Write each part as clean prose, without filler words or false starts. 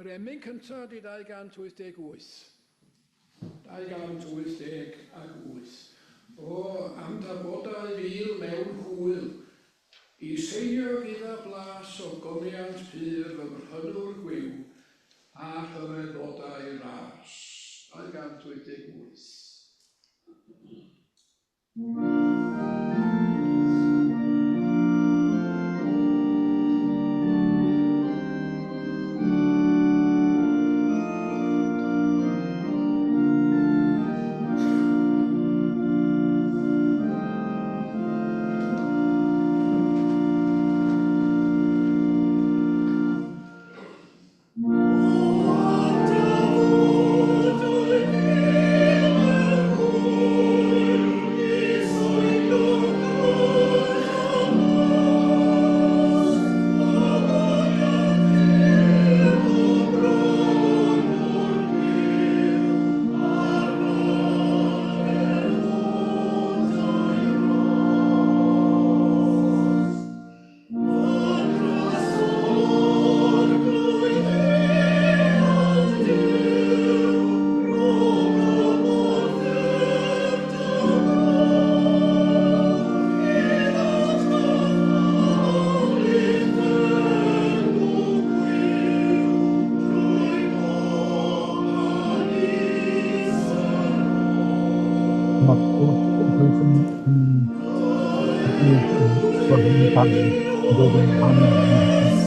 Yr emyn cyntaf ydy 288. 288. O, am dafodau fil mewn hwyl, i seinio gyda blas o goniant pur fy mhrynwr gwiw, a rhyfeddodau ras. 288. Mae'r holl gynhwysion yn dod yn wahanol yn hytrach.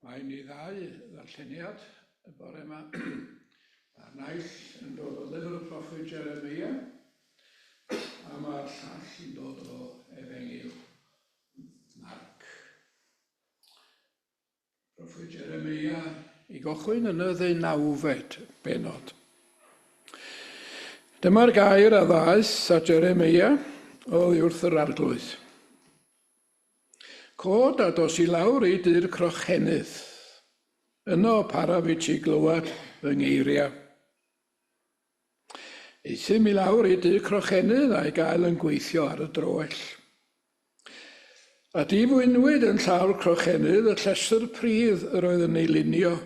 Mae ni ddau ddarlleniad y bore yma. Mae'r naill yn dod o lyfr y proffwyd Jeremia, a mae'r llall yn dod o Efengyl Marc. Proffwyd Jeremeia i gychwyn yn y ddeunawfed bennod. Dyma'r gair a ddaeth at Jeremeia oddi wrth yr Arglwydd. Cod a dos i lawr i dŷ'r crochenydd. Yno paraf i ti glywed fy ngeiriau. Euthum i lawr i dŷ crochenydd a'i gael yn gweithio ar y droell. A difwynwyd yn llaw'r crochenydd y llestr pridd yr oedd yn ei lunio,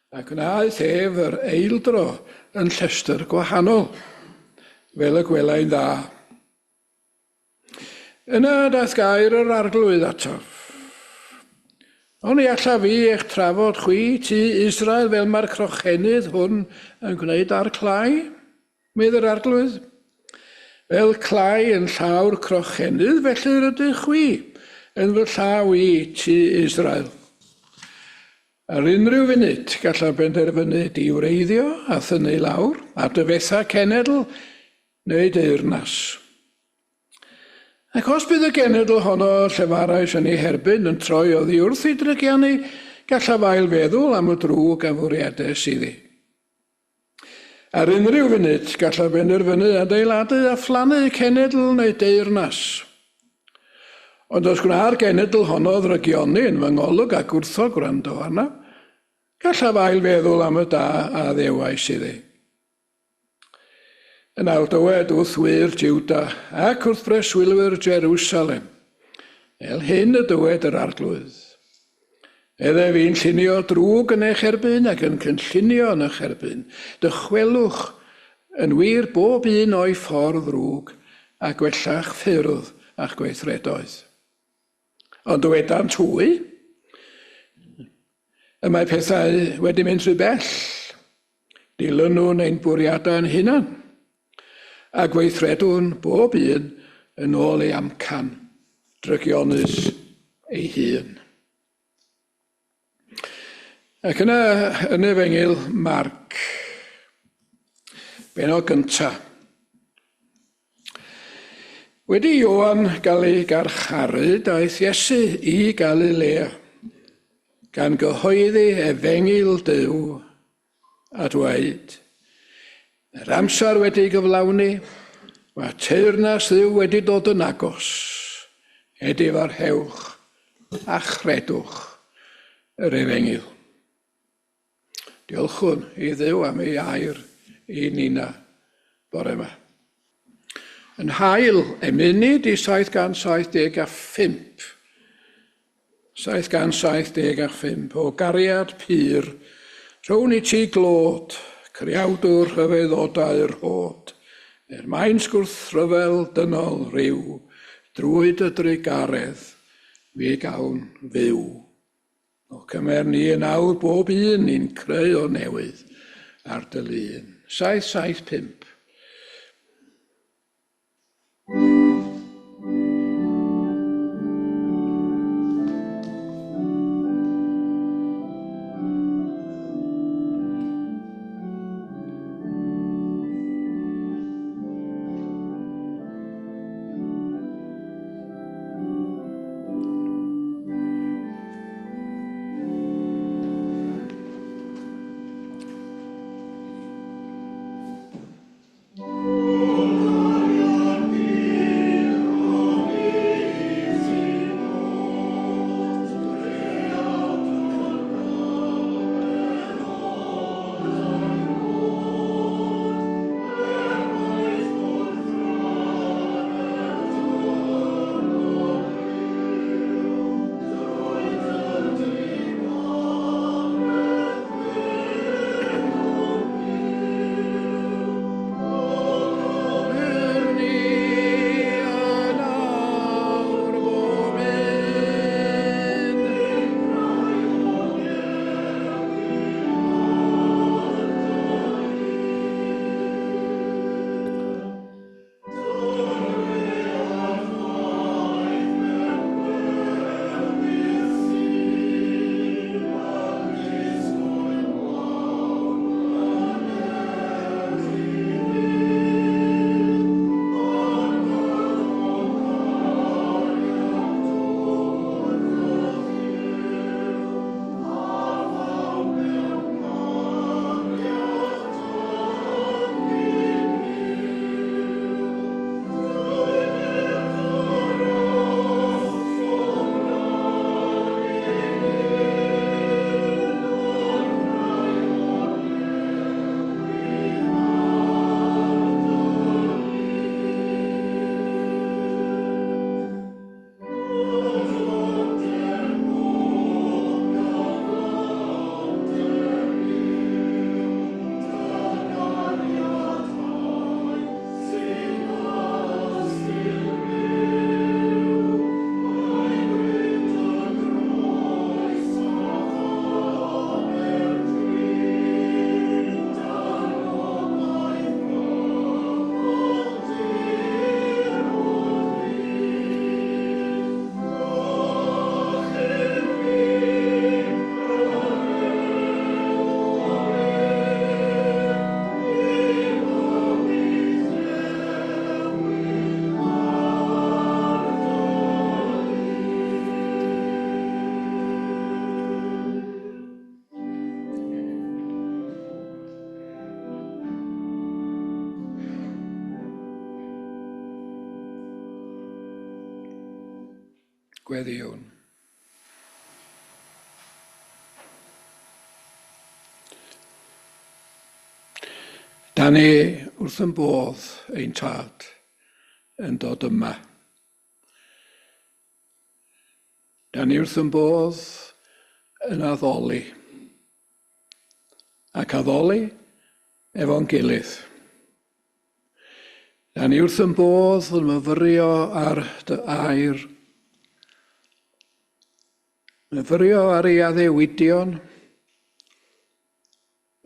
a gwnaeth ef yr eildro yn llestr gwahanol, fel y gwelai'n dda. Yna daeth gair yr Arglwydd ataf. Oni allaf fi eich trafod chwi, tu Israel, fel mae'r crochenydd hwn yn gwneud â'r clai? Medd yr Arglwydd. Fel clai yn llaw'r crochenydd, felly rydych chwi yn fy llaw i, tu Israel. Ar unrhyw funud, gallaf benderfynu diwreiddio a thynnu lawr, a dyfetha cenedl neu deyrnas. Ac os bydd y genedl honno llefarais yn ei herbyn yn troi oddi wrth ei drygiannu, gallaf ailfeddwl am y drwg a fwriades iddi. Ar unrhyw funud, gallaf benderfynu adeiladu a phlannu cenedl neu deyrnas. Ond os gwna'r genedl honno ddrygioni yn fy ngolwg a gwrthod gwrando arnaf, gallaf ailfeddwl am y da a addewais iddi. Yn awr dywed wrth wŷr Juda ac wrth breswylwyr Jerusalem, Fel hyn y dywed yr Arglwydd. Efe fi'n llunio drwg yn eich erbyn ac yn cynllunio yn eich erbyn. Dychwelwch yn wir bob un o'i ffordd ddrwg a gwella'ch ffyrdd a'ch gweithredoedd. Ond dywedant hwy, y mae pethau wedi mynd rhy bell. Dilynwn ein bwriadau'n hunan, a gweithredwn bob un yn ôl ei amcan drygionus ei hun. Ac yna yn Efengyl Marc, bennod gyntaf. Wedi i Ioan gael ei garcharu, daeth Iesu i Galilea, gan gyhoeddi efengyl Duw a dweud, Yr amser wedi ei gyflawni, mae teyrnas Dduw wedi dod yn agos. Edifarhewch a chredwch yr efengyl. Diolchwn i Dduw am ei air i nina bore yma. Yn hail emunid i 775. 775 o gariad pur, rhown i ti glod, creawdwr rhyfeddodau'r rhod, er maint gwrthryfel dynol ryw, drwy dy drugaredd mi gawn fyw. O cymer ni yn awr bob un i'n creu o newydd ar dy lun. 775. Gweddïwn. Da ni wrth yn bodd ein tad yn dod yma. Da ni wrth yn bodd yn addoli. Ac addoli efo'n gilydd. Da ni wrth yn bodd yn myfyrio ar dy air, myfyrio ar ei addewidion,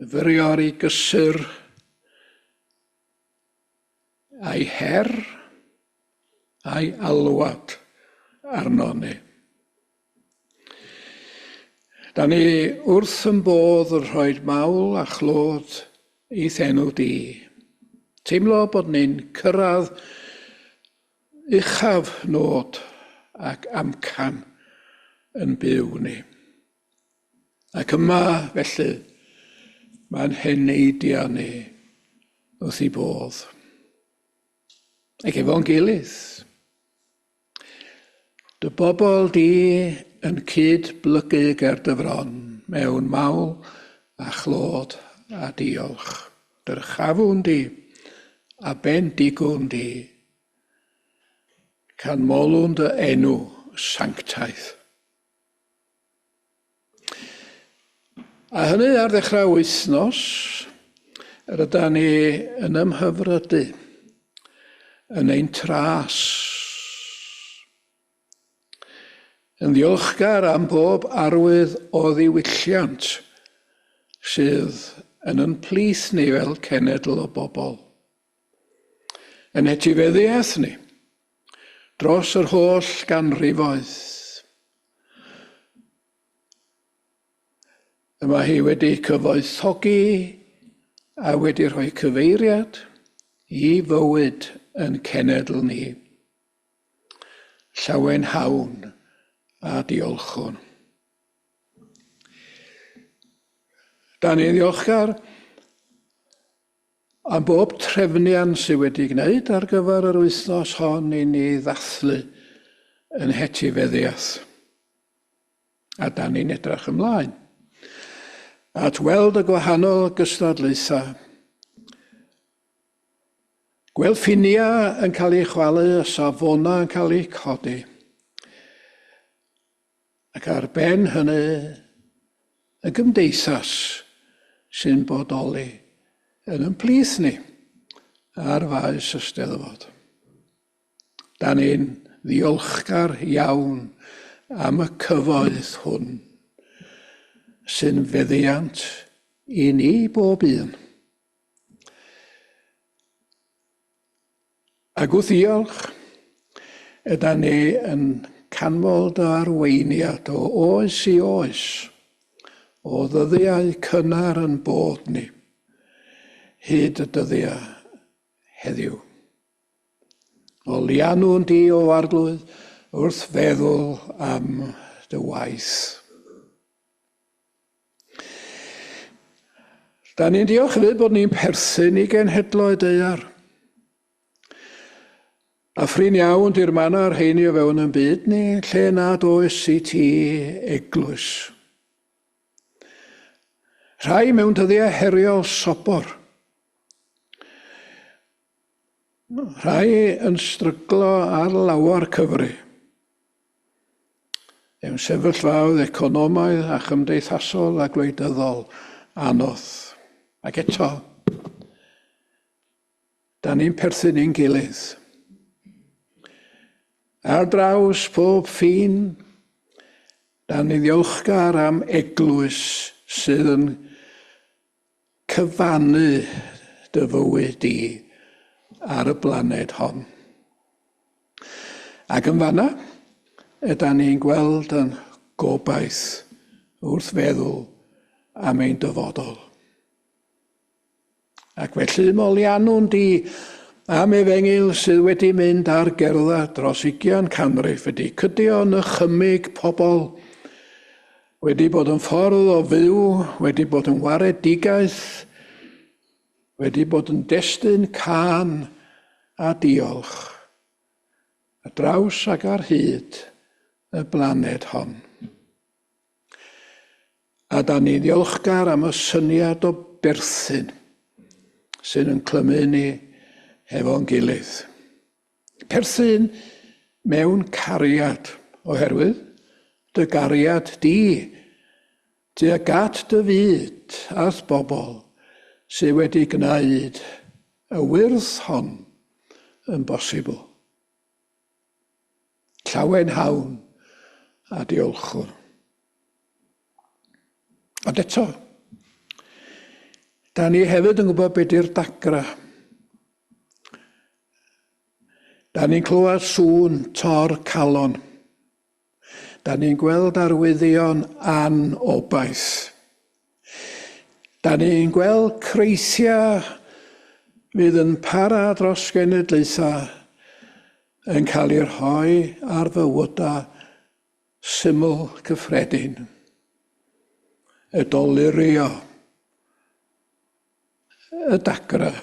myfyrio ar ei gysur, a'i her, a'i alwad arno ni. Da ni wrth yn bodd yn rhoi mawl a chlod i'th enw di. Teimlo bod ni'n cyrraedd uchaf nod ac amcan yn byw ni. Ac yma, felly, mae'n heneidio ni wrth i bodd. Ac efo'n gilydd. Dy bobl di yn cyd-blygu ger dy fron mewn mawl a chlod a diolch. Dyrchafwn di a bendigwn di. Canmolwn dy enw sanctaidd. A hynny ar ddechrau wythnos, rydan ni yn ymhyfrydu yn ein tras. Yn ddiolchgar am bob arwydd o ddiwylliant sydd yn yn plith ni fel cenedl o bobl. Yn etifeddiaeth ni, dros yr holl ganrifoedd. Y mae hi wedi cyfoethogi a wedi rhoi cyfeiriad i fywyd yn cenedl ni. Llawenhawn a diolchwn. Da ni'n ddiolchgar Am bob trefniant sydd wedi gwneud ar gyfer yr wythnos hon i ni ddathlu yn hetifeddiaeth. A da ni'n edrych ymlaen at weld y gwahanol gystadlaethau. Gweld ffiniau yn cael eu chwalu a safonau yn cael eu codi. Ac ar ben hynny, y gymdeithas sy'n bodoli yn ein plith ni ar faes y Steddfod. Da ni'n ddiolchgar iawn am y cyfoeth hwn sy'n feddiant i ni bob un. Ac wrth ddiolch, ydan ni yn canmol dy arweiniad o oes i oes, o ddyddiau cynnar yn bod ni, hyd y dyddiau heddiw. O lianw'n di, o Arglwydd, wrth feddwl am dy waith. Da ni'n diolch hefyd bod ni'n perthyn i genhedloedd daear. A phrin iawn di'r manna ar rheini o fewn yn byd ni, lle nad oes i ti eglwys. Rhai mewn dyddiau heriol sobor. Rhai yn stryglo ar lawer cyfri. Mewn sefyllfaoedd economaidd a chymdeithasol a gwleidyddol anodd. Ac eto, da ni'n perthyn i'n gilydd. Ar draws pob ffin, da ni ddiolchgar am eglwys sydd yn cyfannu dy fywyd di ar y blaned hon. Ac yn fanna, ydan ni'n gweld yn gobaith wrth feddwl am ein dyfodol. Ac felly moliannwn di am efengyl sydd wedi mynd ar gerdded dros ugian canrif, wedi cydio yn nychymyg pobl, wedi bod yn ffordd o fyw, wedi bod yn waredigaeth, wedi bod yn destun cân a diolch, ar draws ac ar hyd y blaned hon. A da ni'n ddiolchgar am y syniad o berthyn sydd yn clymu ni hefo'n gilydd. Perthyn mewn cariad, oherwydd dy gariad di tuag at dy fyd a'th bobl sydd wedi gwneud y wyrth hon yn bosibl. Llawenhawn a diolchwn. Ond eto, da ni hefyd yn gwybod beth yw'r dagra. Da ni'n clywed sŵn tor calon. Da ni'n gweld arwyddion anobaith. Da ni'n gweld creithiau fydd yn para dros genedlaethau yn cael eu rhoi ar fywydau syml cyffredin. Y dolurio, y dagrau.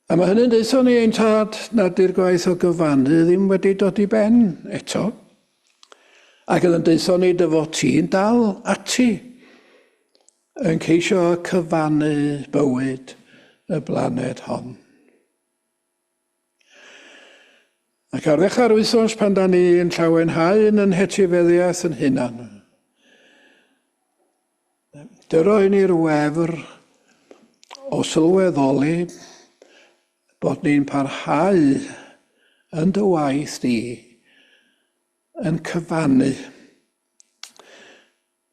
A mae hynny'n deutho ni ein tad nad yw'r gwaith o gyfannu ddim wedi dod i ben eto. Ac yn deutho ni dy fod ti'n dal ati yn ceisio cyfannu bywyd y blaned hon. Ac ar ddechrau'r wythnos pan da ni yn llawenhau yn yn hetifeddiaeth yn hunan, dyro i ni'r wefr o sylweddoli bod ni'n parhau yn dy waith di yn cyfannu.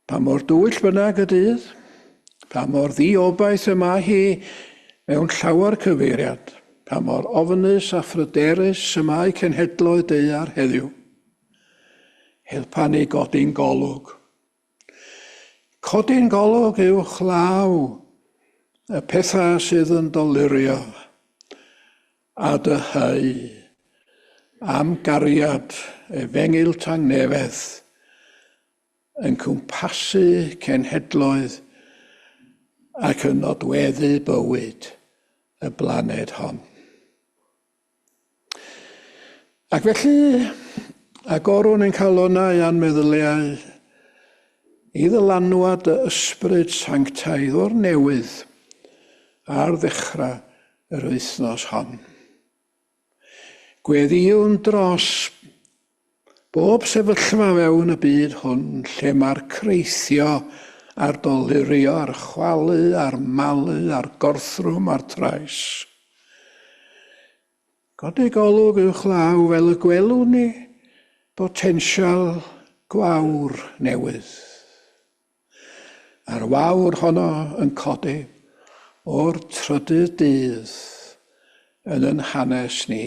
Pa mor dywyll bynnag y dydd, pa mor ddiobaith y mae hi mewn llawer cyfeiriad, pa mor ofnus a phryderus y mae cenhedloedd daear heddiw, helpa ni godi'n golwg. Codi'n golwg uwch law y pethau sydd yn dolurio a dyheu am gariad efengyl tangnefedd yn cwmpasu cenhedloedd ac yn nodweddu bywyd y blaned hon. Ac felly, agorwn ein calonnau a'n meddyliau i ddylanwad y Ysbryd Sanctaidd o'r newydd ar ddechrau yr wythnos hon. Gweddïwn dros bob sefyllfa fewn y byd hwn lle mae'r creithio a'r dolurio a'r chwalu a'r malu a'r gorthrwm a'r trais. Codi golwg uwchlaw fel y gwelwn ni botensial gwawr newydd. A'r wawr honno yn codi o'r trydydd dydd yn yn hanes ni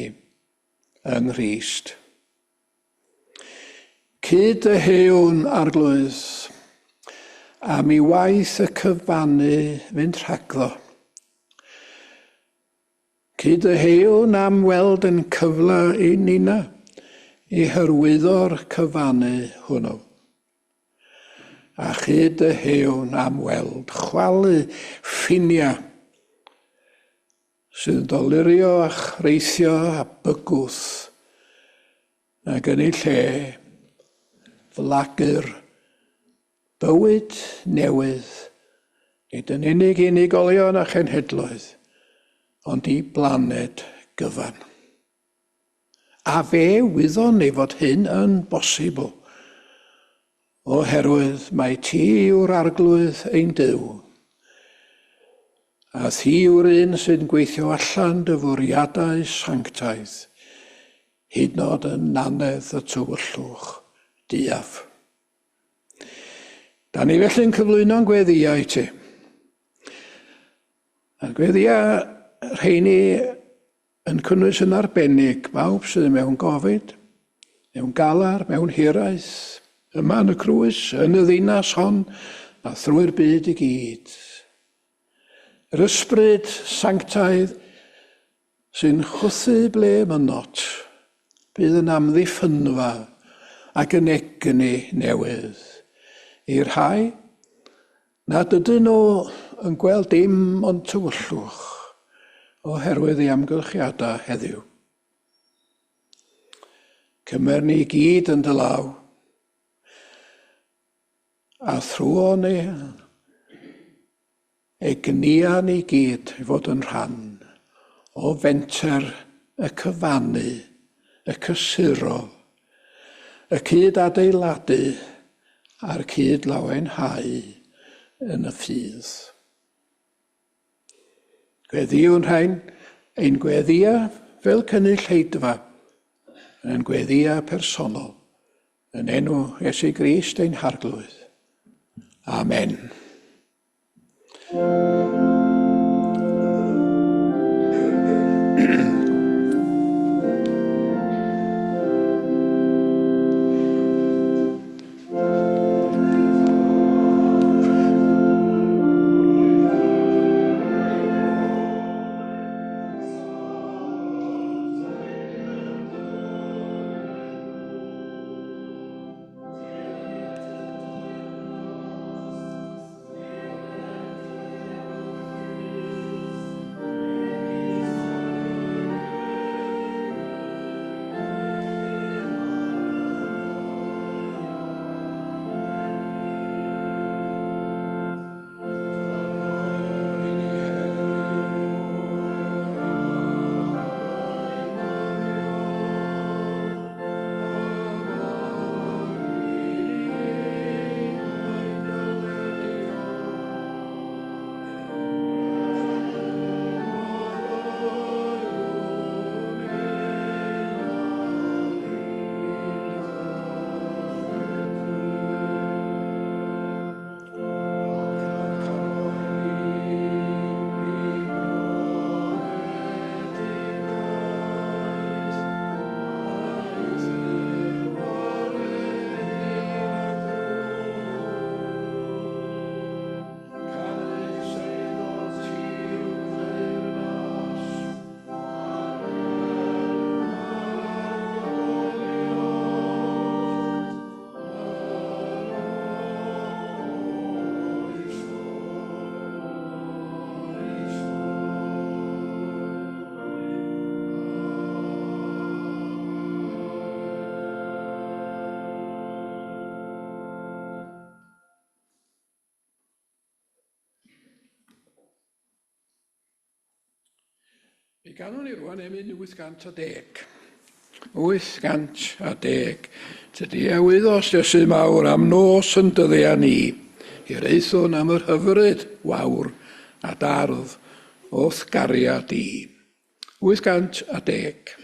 yng Nghrist. Cyd dyheuwn, Arglwydd, am i waith y cyfannu fynd rhagddo. Cyd-ddyheuwn am weld yn cyfle i Nina i hyrwyddo'r cyfannu hwnnw. A chyd-ddyheuwn am weld chwalu ffiniau sydd yn dolurio a chreithio a bygwth ac yn ei lle flagur Bywyd newydd, nid yn unig i unigolion a chenhedloedd, ond i blaned gyfan. A fe wyddon ni fod hyn yn bosibl, oherwydd mai ti yw'r Arglwydd ein Duw, a thi yw'r un sy'n gweithio allan dy fwriadau sanctaidd, hyd nod yn nannedd y tywyllwch duaf. Da ni felly'n cyflwyno'n gweddïau i ti. A'r gweddïau rheini yn cynnwys yn arbennig bawb sydd mewn gofid, mewn galar, mewn hiraeth, yma yn y crwys, yn y ddinas hon, a thrwy'r byd i gyd. Yr ysbryd sanctaidd sy'n chwythu ble mynot, bydd yn amddiffynfa ac yn egni newydd i'r rhai nad ydyn nhw yn gweld dim ond tywyllwch oherwydd ei amgylchiadau heddiw. Cymer ni gyd yn dy law. A thrwo ni, egnia ni gyd i fod yn rhan o fenter y cyfannu, y cysuro, y cyd-adeiladu a'r cyd-lawenhau yn y ffydd. Gweddïwn rhain ein gweddïa fel cynulleidfa, yn gweddïa personol, yn enw Iesu Grist ein Harglwydd. Amen. Mi ganwn ni rwan emyn 810. 810. Tydi a wyddost Iesu mawr am nos yn dyddia ni. Hiraethwn am yr hyfryd wawr a dardd o'th gariad di. 810.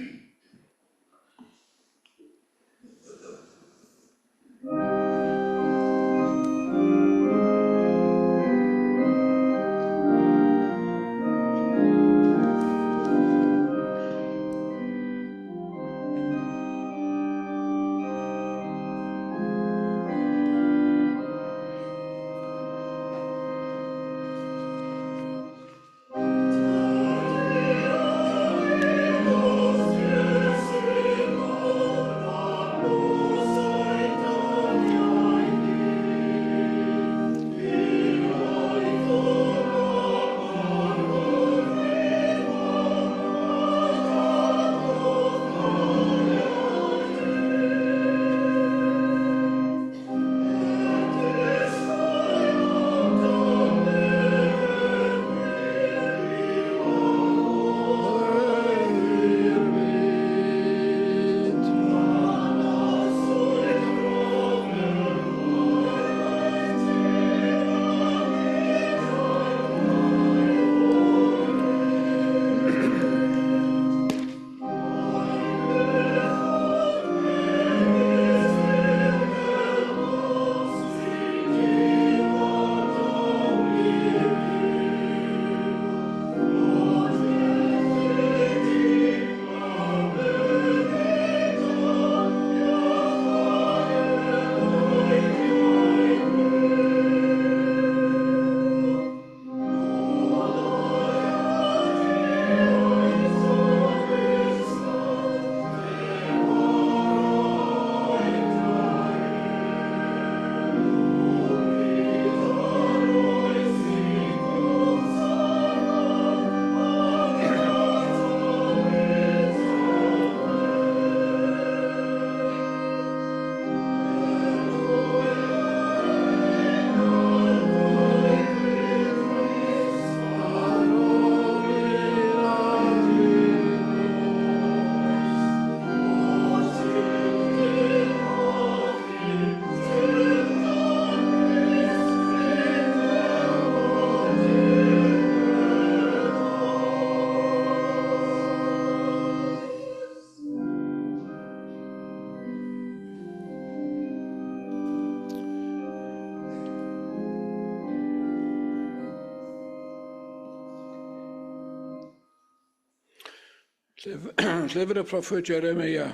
Llyfr y proffwyd Jeremia,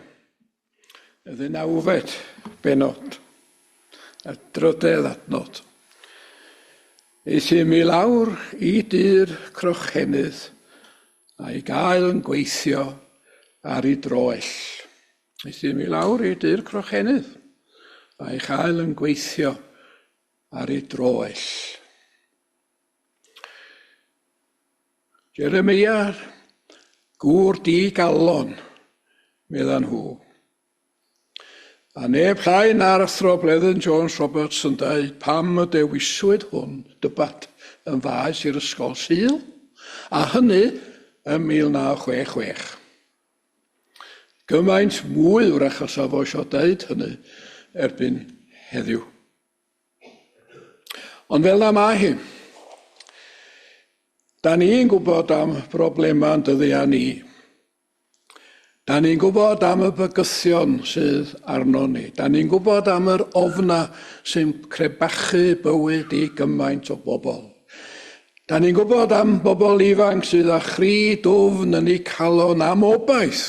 y ddeunawfed bennod, y drydedd adnod. Euthum i lawr i dŷ'r crochenydd a'i gael yn gweithio ar ei droell. Euthum i lawr i dŷ'r crochenydd a'i chael yn gweithio ar ei droell. Jeremia, gŵr di-galon, medda nhw. A neb llai na'r Athro Bleddyn Jones Roberts yn dweud pam y dewiswyd hwn, dybat, yn faes i'r Ysgol Sul, a hynny ym 1966. Gymaint mwy wrach os fo isio deud hynny erbyn heddiw. Ond fel na mae hi. Da ni'n gwybod am broblemau'n dyddiau ni. Da ni'n gwybod am y bygythion sydd arno ni. Da ni'n gwybod am yr ofna sy'n crebachu bywyd i gymaint o bobl. Da ni'n gwybod am bobl ifanc sydd â chri dwfn yn eu calon am obaith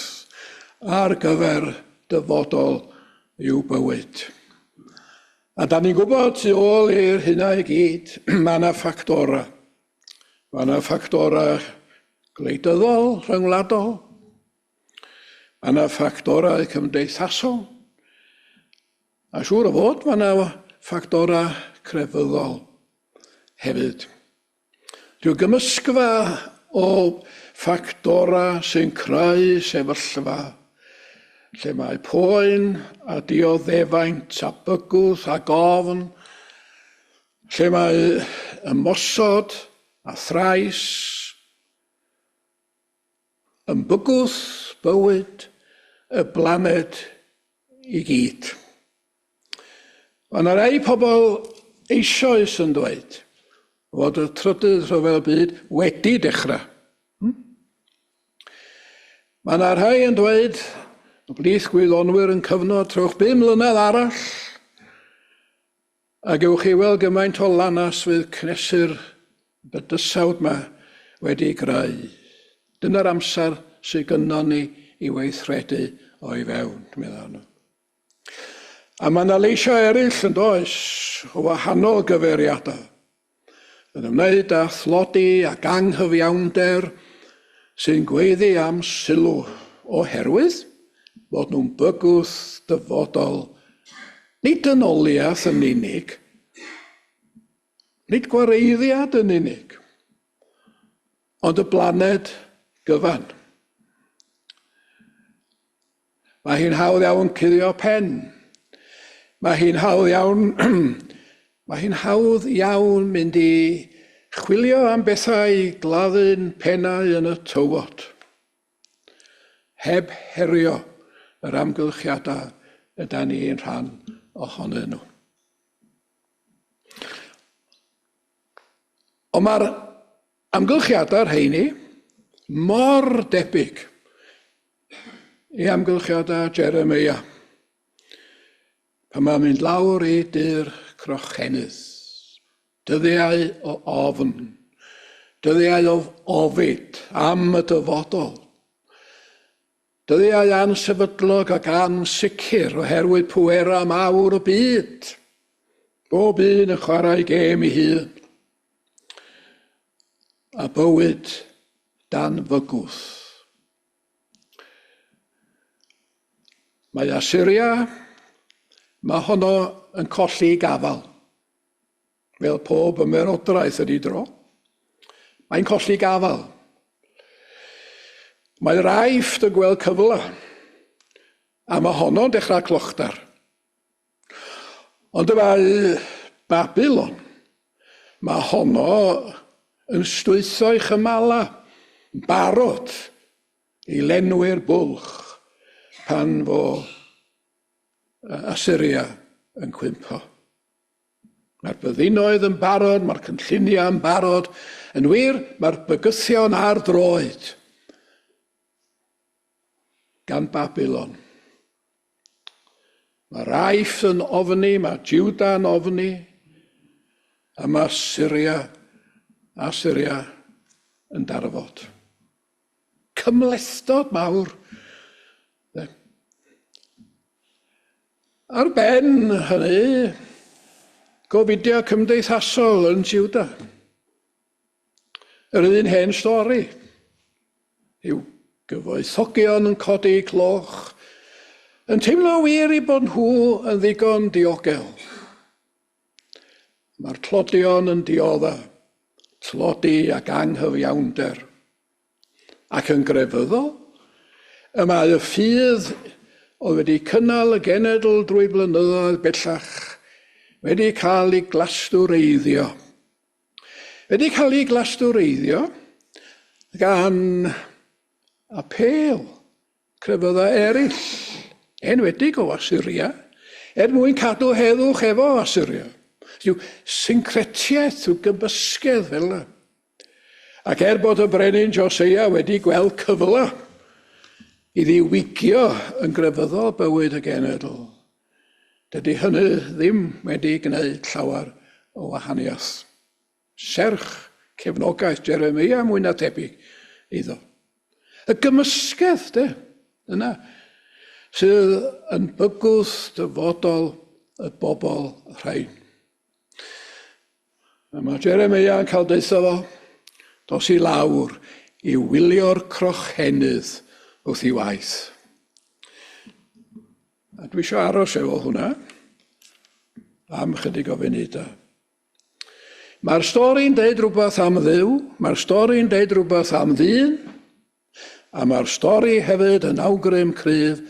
ar gyfer dyfodol i'w bywyd. A da ni'n gwybod tu ôl i'r hynna i gyd, mae yna ffactorau. Mae yna ffactorau gwleidyddol, rhyngwladol. Mae yna ffactorau cymdeithasol. A siŵr o fod, mae yna ffactorau crefyddol hefyd. Rhyw gymysgfa o ffactorau sy'n creu sefyllfa lle mae poen a dioddefaint a bygwth a gofn, lle mae ymosod a thrais yn bygwth bywyd y blaned i gyd. Mae yna rai pobl eisoes yn dweud fod y trydydd rhyfel byd wedi dechrau. Hmm? Mae yna rhai yn dweud, o blith gwyddonwyr yn cyfnod, trewch bum mlynedd arall, a gewch chi weld gymaint o lanas fydd cnesu'r bydysawd yma wedi greu. Dyna'r amser sydd gynnon ni i weithredu o'i fewn, meddai nhw. A mae yna leisiau eraill yn does, o wahanol gyfeiriadau, yn ymwneud â thlodi ac anghyfiawnder sy'n gweiddi am sylw oherwydd bod nhw'n bygwth dyfodol nid dynoliaeth yn unig, nid gwareiddiad yn unig, ond y blaned gyfan. Mae hi'n hawdd iawn cuddio pen. Mae hi'n hawdd iawn, mae hi'n hawdd iawn mynd i chwilio am bethau i gladdu'n pennau yn y tywod. Heb herio yr amgylchiadau yda ni'n rhan ohonyn nhw. Ond mae'r amgylchiadau rheini mor debyg i amgylchiadau Jeremia pan mae'n mynd lawr i dŷ'r crochenydd. Dyddiau o ofn, dyddiau o ofid am y dyfodol. Dyddiau ansefydlog ac ansicr oherwydd pwerau mawr y byd. Bob un yn chwarae gêm ei hun. A bywyd dan fygwth. Mae Asyria, mae honno yn colli gafael. Fel pob ymerodraeth yn ei dro. Mae'n colli gafael. Mae'r Aifft yn gweld cyfle, a mae honno'n dechrau clochdar. Ond y mae Babilon, mae honno yn stwytho'i chymala, yn barod i lenwi'r bwlch pan fo Asyria yn cwympo. Mae'r byddinoedd yn barod, mae'r cynlluniau yn barod, yn wir, mae'r bygythion ar droed gan Babilon. Mae'r Aifft yn ofni, mae Juda yn ofni, a mae Syria, a Syria yn darfod. Cymhlethdod mawr. Ar ben hynny, gofidiau cymdeithasol yn Juda. Yr un hen stori yw gyfoethogion yn codi cloch, yn teimlo wir i bod nhw yn ddigon diogel. Mae'r tlodion yn diodda, tlodi ac anghyfiawnder. Ac yn grefyddol, y mae y ffydd oedd wedi cynnal y genedl drwy blynyddoedd bellach wedi cael ei glastwreiddio. Wedi cael ei glastwreiddio gan apêl crefyddau eraill, enwedig o Asyria, er mwyn cadw heddwch efo Asyria. Yw syncretiaeth, yw gymysgedd fel yna. Ac er bod y brenin Joseia wedi gweld cyfle i ddiwygio yn grefyddol bywyd y genedl, dydy hynny ddim wedi gwneud llawer o wahaniaeth. Serch cefnogaeth Jeremeia mwy na tebyg iddo. Y gymysgedd, de, yna, sydd yn bygwth dyfodol y bobl rhain. A mae Jeremiah yn cael deutha fo, dos i lawr i wylio'r crochenydd wrth i waith. A dwi eisiau aros efo hwnna am chydig o funudau. Mae'r stori'n deud rhywbeth am Dduw, mae'r stori'n deud rhywbeth am ddyn, a mae'r stori hefyd yn awgrym cryf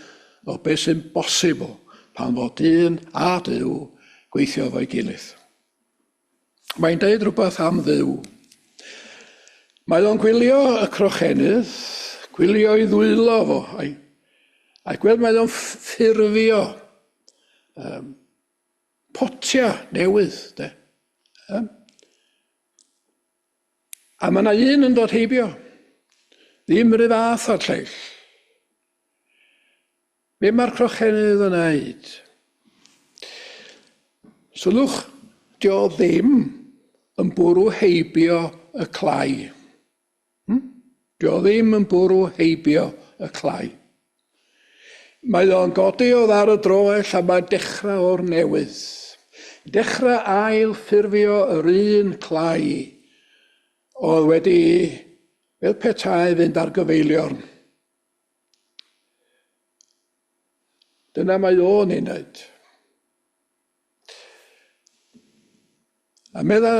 o beth sy'n bosibl pan fo dyn a Duw gweithio efo'i gilydd. Mae'n deud rhywbeth am Dduw. Mae o'n gwylio y crochenydd, gwylio ei ddwylo fo, a'i, a'i gweld mae o'n ffurfio um, potia newydd. De. Um, a mae yna un yn dod heibio, ddim rhy fath o'r lleill. Be mae'r crochenydd yn wneud? Sylwch, dio ddim yn bwrw heibio y clai. Hmm? Dio ddim yn bwrw heibio y clai. Mae o'n godi o ar y droell a mae'n dechrau o'r newydd. Dechrau ail ffurfio yr un clai oedd wedi, fel petai, fynd ar gyfeiliorn. Dyna mae o'n ei wneud. A medda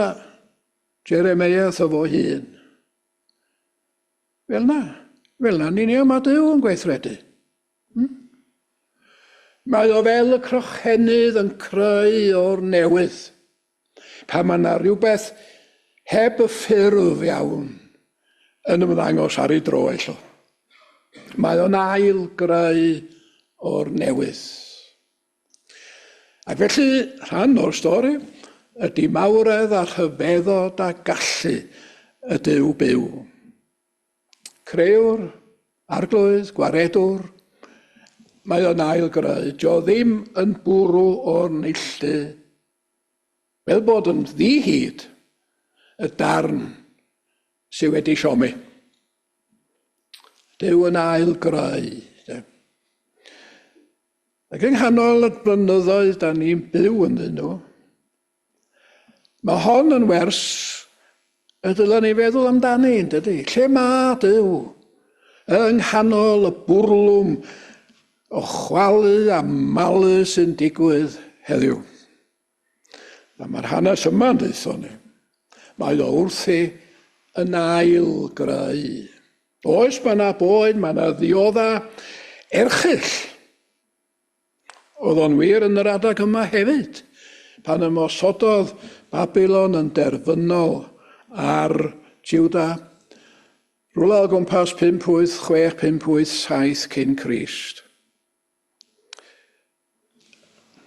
Jeremiah wrtho fo hun. Fel na, fel na ni'n union mae Duw yn gweithredu. Hmm? Mae o fel y crochenydd yn creu o'r newydd. Pan mae yna rhywbeth heb y ffurf iawn yn ymddangos ar ei droell o. Mae o'n ail greu o'r newydd. Ac felly, rhan o'r stori ydy mawredd a rhyfeddod a gallu y Duw byw. Crëwr, arglwydd, gwaredwr, mae o'n ail greu. Dio ddim yn bwrw o'r neilltu Fel bod yn ddi-hid y darn sydd wedi siomi. Duw yn ail greu. De. Ac yng nghanol y blynyddoedd da ni'n byw ynddyn nhw, mae hon yn wers y dylen ni feddwl amdani, yn dydy? Lle mae Duw? Yng nghanol y bwrlwm o chwalu a malu sy'n digwydd heddiw. A mae'r hanes yma'n deutho ni. Mae o wrthi yn ail greu. Oes, mae yna boen, mae yna ddiodda erchyll. Oedd o'n wir yn yr adeg yma hefyd, pan ymosododd Babylon yn derfynol ar Juda, rhywle o gwmpas 586, 587 cyn Crist.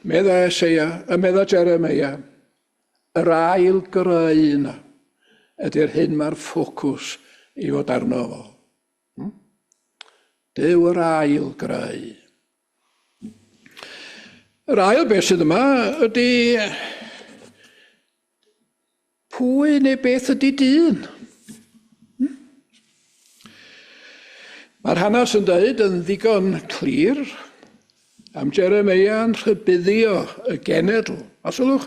Medda Eseia, y medda Jeremeia, yr ail greu yna ydy'r hyn mae'r ffocws i fod arno fo. Hmm? Duw yr ail greu. Yr ail beth sydd yma ydy Pwy neu beth ydy dyn? Hmm? Mae'r hanes yn dweud yn ddigon clir am Jeremeia yn rhybuddio y genedl. A sylwch,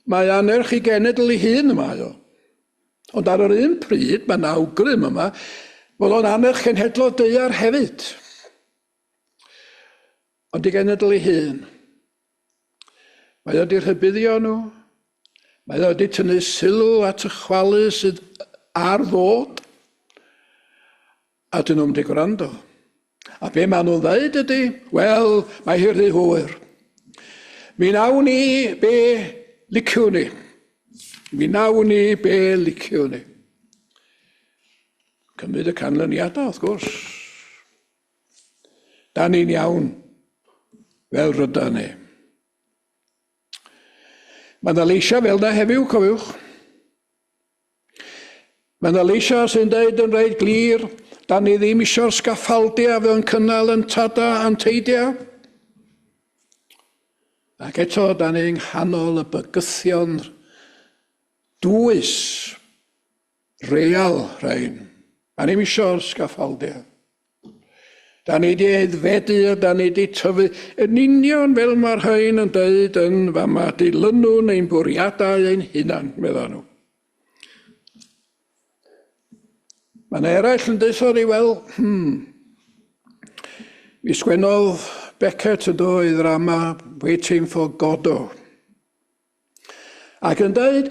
mae anerch i genedl ei hun y mae o. Ond ar yr un pryd, mae yna awgrym yma, fod o'n anerch cenhedlodd daear hefyd. Ond i genedl ei hun. Mae o wedi rhybuddio nhw. Mae o wedi tynnu sylw at y chwalu sydd ar ddod. A dyn nhw'n wedi gwrando. A be maen nhw'n dweud ydy, wel, mae hi rhy hwyr. Mi wnawn ni be liciwn ni. Mi wnawn ni be liciwn ni. Cymryd y canlyniadau, wrth gwrs. Da ni'n iawn, fel ryda ni. Mae yna leisiau fel yna heddiw, cofiwch. Mae yna leisiau sy'n dweud yn reit glir, da ni ddim eisiau'r sgaffaldiau fel yn cynnal yn tada a'n teidia. Ac eto, da ni'n nghanol y bygythion dwys Real, rhain. A ni'm isio'r sgaffaldiau. Da ni di aeddfedu a da ni di tyfu yn union fel mae'r rhain yn dweud yn fama, dilynwn ein bwriadau ein hunan, medda nhw. Mae yna eraill yn deutha ni, wel, mi sgwennodd Beckett yn do ei ddrama Waiting for Godot. Ac yn dweud,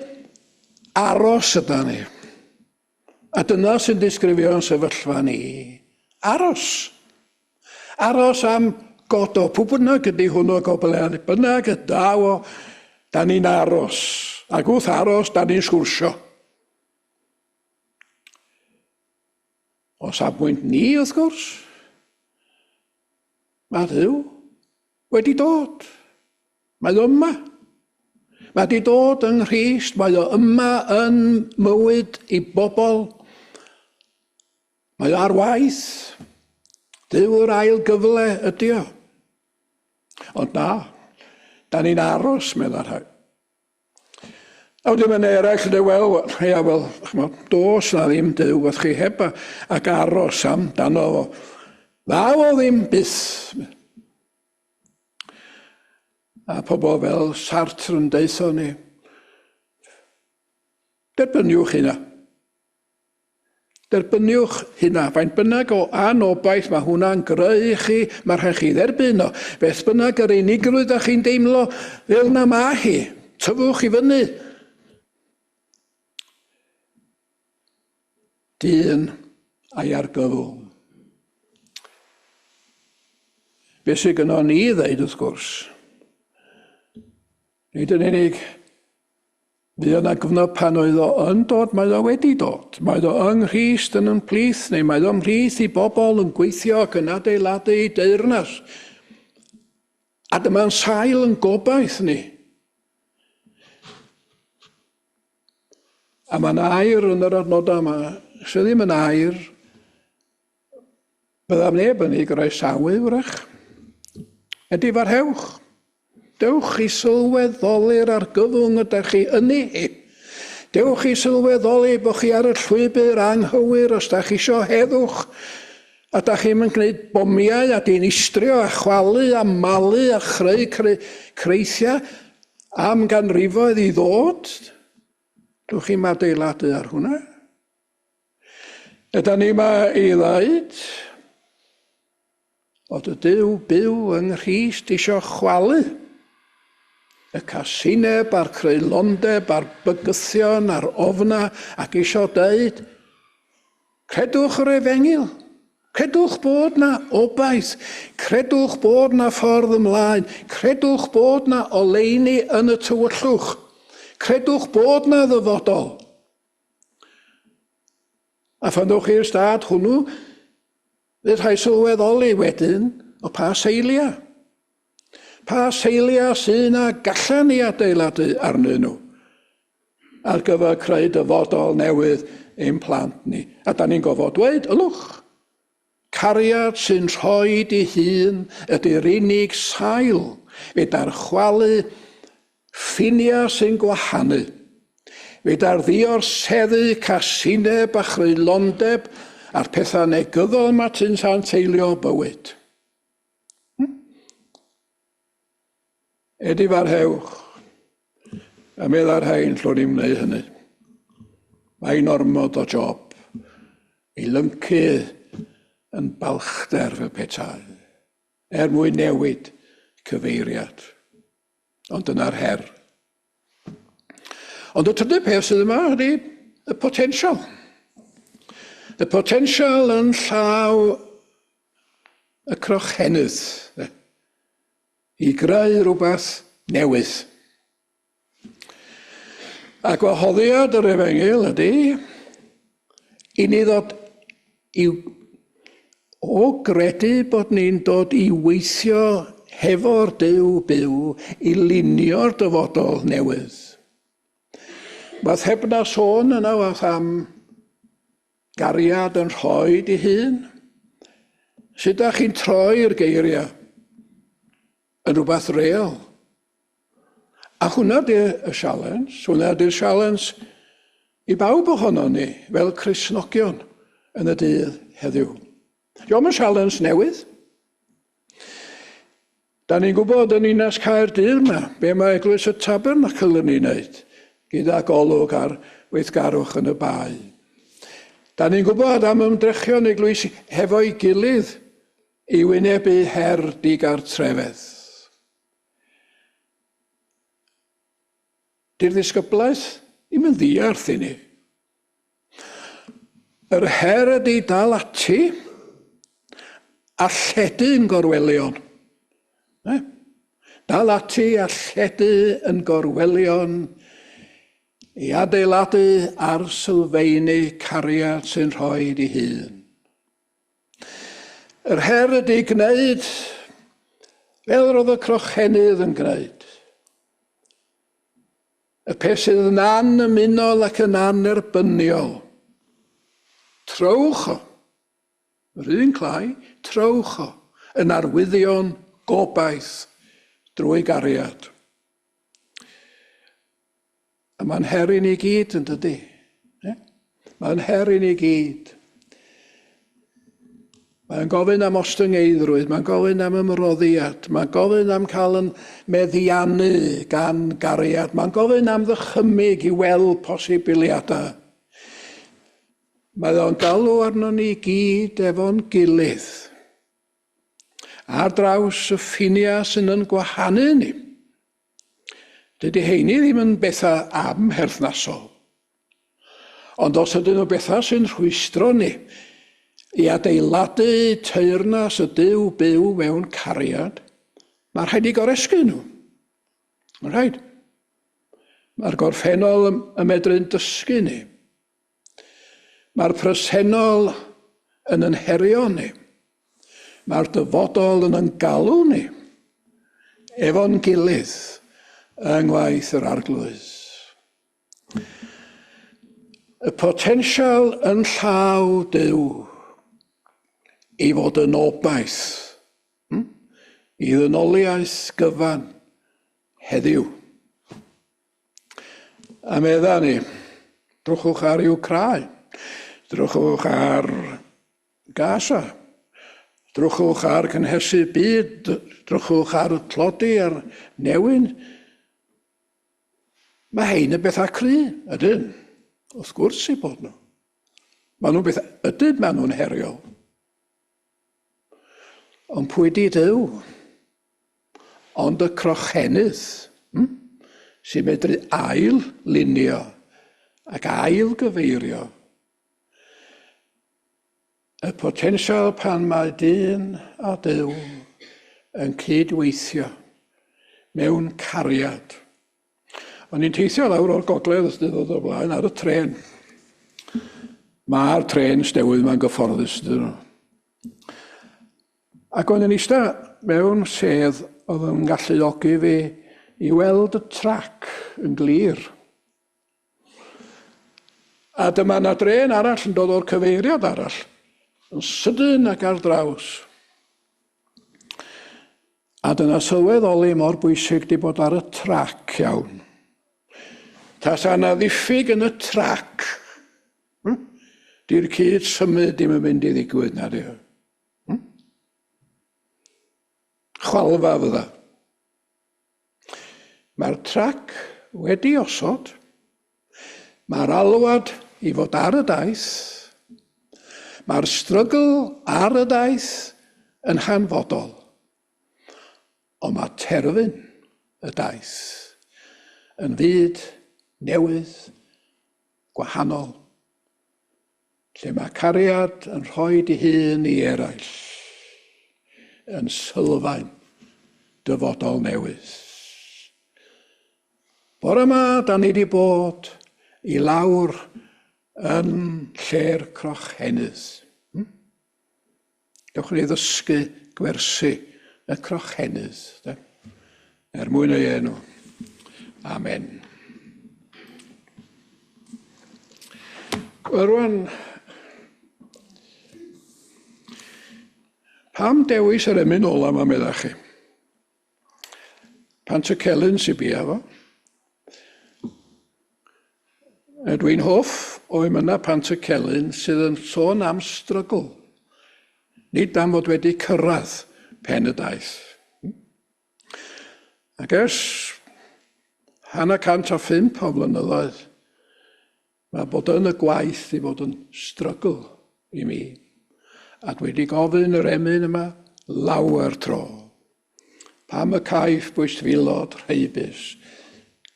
aros yda ni. A dyna sy'n disgrifio'n sefyllfa ni. Aros. Aros am godo. Pwy bynnag ydy hwnnw, goble bynnag y daw o, da ni'n aros. Ac wrth aros, da ni'n sgwrsio. O safbwynt ni, wrth gwrs, mae Dduw wedi dod. Mae o yma. Mae wedi dod yng Nghrist, mae o yma yn mywyd i bobl. Mae o ar waith. Duw yr ail gyfle ydy o. Ond na, da ni'n aros, meddai rhai. A wedyn mae'n eraill yn dweud, wel, ia, wel, chymod, dos na ddim Duw wrth chi heb ac aros amdano fo. Ddaw o ddim byth. A pobl fel Sartre yn deutho ni, derbyniwch hynna. Derbyniwch hynna. Faint bynnag o anobaith mae hwnna'n greu i chi, mae rhaid chi dderbyn o. Beth bynnag yr unigrwydd da chi'n deimlo, fel na mae hi. Tyfwch i fyny. Dyn a'i argyfwng. Be sydd gynnon ni i ddeud wrth gwrs, nid yn unig fu yna gyfnod pan oedd o yn dod, mae o wedi dod. Mae o yng Nghrist yn yn plith, neu mae o ymhlith i bobl yn gweithio ac yn adeiladu ei deyrnas. A dyma'n sail yn gobaith ni. A mae'n air yn yr adnodau yma sydd ddim yn air byddaf neb yn ei groesawu wrach. Ydy farhewch. Dewch i sylweddoli'r argyfwng ydych chi yni hi. Dewch i sylweddoli bod chi ar y llwybr anghywir os da chi isio heddwch a da chi'n mynd gwneud bomiau a dinistrio a chwalu a malu a chreu creithiau am ganrifoedd i ddod. Dwch chi'm adeiladu ar hwnna. Yda ni yma i ddeud fod y Duw byw yng Nghrist isio chwalu y casineb a'r creulondeb a'r bygythion a'r ofna ac isio deud Credwch yr efengyl. Credwch bod na obaith. Credwch bod na ffordd ymlaen. Credwch bod na oleuni yn y tywyllwch. Credwch bod na ddyfodol. A phan ddowch i'r stad hwnnw, fydd rhaid sylweddoli wedyn o pa seiliau. Pa seiliau sydd na gallan ni adeiladu arnyn nhw ar gyfer creu dyfodol newydd ein plant ni. A da ni'n gofod dweud, ylwch, cariad sy'n rhoi di hun ydy'r unig sail feda'r chwalu ffiniau sy'n gwahanu. Feda'r ddiorseddu casineb a chreulondeb A'r pethau negyddol yma sy'n tanseilio bywyd. Edifarhewch, a medda'r rhain llwn i'n wneud hynny. Mae'n ormod o job i lyncu yn balchder fel petai, er mwyn newid cyfeiriad. Ond dyna'r her. Ond y trydydd peth sydd yma ydy y potensial. Y potensial yn llaw y crochenydd i greu rhywbeth newydd. A gwahoddiad yr efengyl ydy i ni ddod i o gredu bod ni'n dod i weithio hefo'r Duw byw i lunio'r dyfodol newydd. Wath heb na sôn yna wath am Gariad yn rhoi dy hun? Sut dach chi'n troi'r geiriau yn rhywbeth real? A hwnna di y sialens, hwnna di'r sialens i bawb ohono ni fel Cristnogion yn y dydd heddiw. Dio'm yn sialens newydd. Da ni'n gwybod yn Ninas Caerdydd yma be mae Eglwys y Tabernacl yn ei wneud gyda golwg ar weithgarwch yn y bae. Da ni'n gwybod am ymdrechion eglwysi hefo'i gilydd i wynebu her digartrefedd. Di'r ddisgyblaeth ddim yn ddiarth i ni. Yr her ydy dal ati a lledu yn gorwelion. Ne? Dal ati a lledu yn gorwelion i adeiladu ar sylfeini cariad sy'n rhoi di hun. Yr her ydy gwneud fel roedd y crochenydd yn gwneud. Y peth sydd yn annymunol ac yn annerbyniol. Trowch o. Yr un clai, trowch o, yn arwyddion gobaith drwy gariad. A mae'n her i ni gyd, yn dydy? Mae'n her i ni gyd. Mae'n gofyn am ostyngeiddrwydd, mae'n gofyn am ymroddiad, mae'n gofyn am cael yn meddiannu gan gariad, mae'n gofyn am ddychymyg i weld posibiliadau. Mae o'n galw arnon ni gyd efo'n gilydd. Ar draws y ffiniau sy'n yn gwahanu ni. Dydy heini ddim yn bethau amherthnasol. Ond os ydyn nhw bethau sy'n rhwystro ni i adeiladu teyrnas y Duw byw mewn cariad, mae rhaid i goresgyn nhw. Mae'n rhaid. Mae'r gorffennol yn medru'n dysgu ni. Mae'r presennol yn yn herio ni. Mae'r dyfodol yn yn galw ni. Efo'n gilydd yng ngwaith yr Arglwydd. Y potensial yn llaw Duw i fod yn obaith i ddynoliaeth gyfan heddiw. A medda ni, drychwch ar Iwcrain, drychwch ar Gaza, drychwch ar cynhesu byd, drychwch ar y tlodi a'r newyn. Mae hein yn bethau cry, ydyn. Wrth gwrs i bod nhw. Maen nhw'n bethau, ydyn, maen nhw'n heriol. Ond pwy di Duw? Ond y crochenydd sy'n medru ail lunio ac ail gyfeirio y potensial pan mae dyn a Duw yn cyd-weithio mewn cariad. O'n i'n teithio lawr o'r gogledd y dydd o'r blaen ar y tren. Mae'r tren newydd ma'n gyfforddus, dydyn nhw. Ac o'n i'n eistedd mewn sedd oedd yn galluogi fi i weld y trac yn glir. A dyma 'na drên arall yn dod o'r cyfeiriad arall, yn sydyn ac ar draws. A dyna sylweddoli mor bwysig di bod ar y trac iawn. Tasa 'na ddiffyg yn y trac, Di'r cyd symud ddim yn mynd i ddigwydd na di. Chwalfa fydda. Mae'r trac wedi osod. Mae'r alwad i fod ar y daith. Mae'r strygl ar y daith yn hanfodol. Ond mae terfyn y daith yn fyd newydd, gwahanol, lle mae cariad yn rhoi dy hun i eraill, yn sylfaen dyfodol newydd. Bore yma, da ni wedi bod i lawr yn lle'r crochenydd. Dewch ni ddysgu gwersi y crochenydd, de? Er mwyn ei enw. Amen. Wel rwan, pam dewis yr emyn ola yma, meddach chi? Pantycelyn sy'n bia fo. Dwi'n hoff o emynau Pantycelyn sydd yn sôn am strygl. Nid am fod wedi cyrraedd pen y daith. Ac ers hanner 105 o flynyddoedd, mae bod yn y gwaith i fod yn strygl i mi. A dwi wedi gofyn yr emyn yma lawer tro. Pam y caiff bwystfilod rheibus?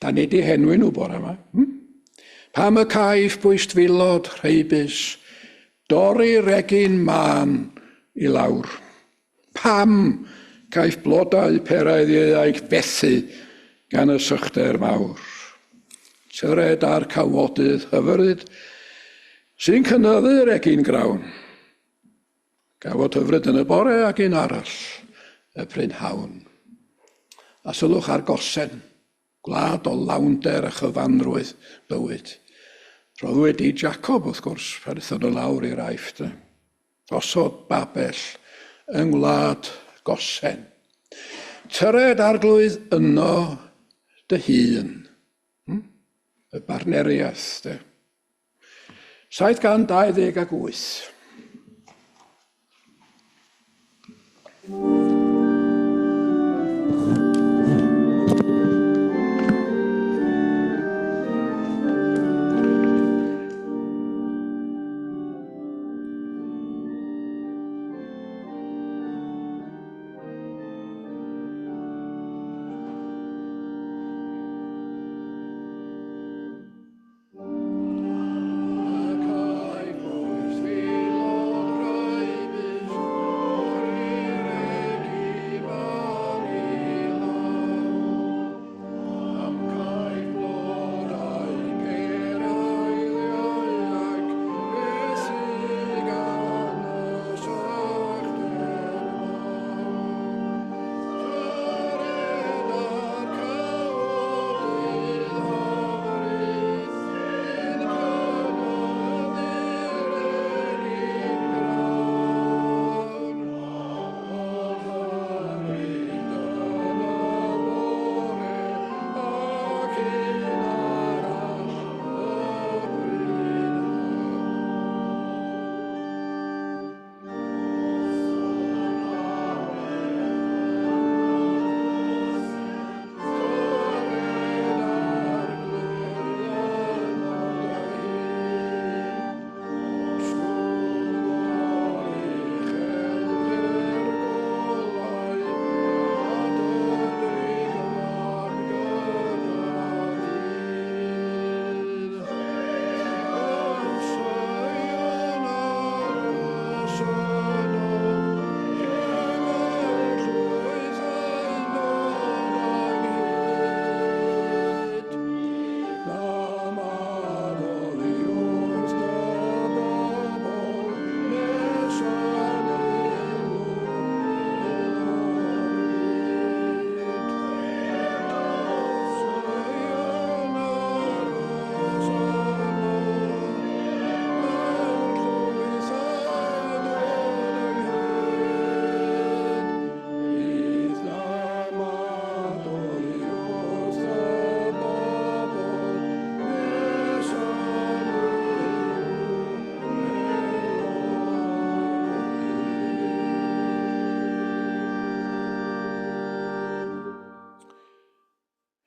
Da ni di henwi nhw bore yma. Pam y caiff bwystfilod rheibus dorri regin mân i lawr? Pam caiff blodau peraidd ieuaig fethu gan y sychder mawr? Tyred a'r cawodydd hyfryd sy'n cynyddu'r egin grawn. Gawod hyfryd yn y bore ac un arall y prynhawn. A sylwch ar Gosen, gwlad o lawnder a chyfanrwydd bywyd. Rhoddwyd i Jacob, wrth gwrs, pan aethon nhw lawr i'r Aifft. Gosod babell yng ngwlad Gosen. Tyred arglwydd yno dy hun. Y barneriaeth, de. 728.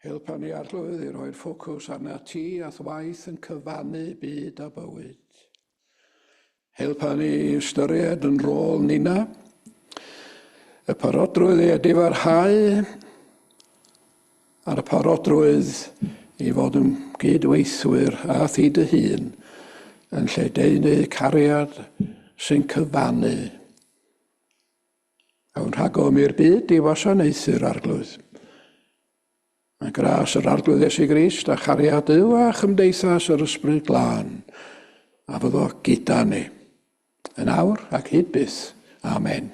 Helpa ni Arglwydd i roi'r ffocws arna ti a'th waith yn cyfannu byd a bywyd. Helpa ni i ystyried yn rôl nina, y parodrwydd i edifarhau a'r parodrwydd i fod yn gydweithwyr a thi dy hun yn lledaenu cariad sy'n cyfannu. Awn rhagom i'r byd i wasanaethu'r Arglwydd. Mae gras yr Arglwydd Iesu Grist a chariad Duw a chymdeithas yr Ysbryd Glân a fyddo gyda ni, yn awr ac hyd byth. Amen.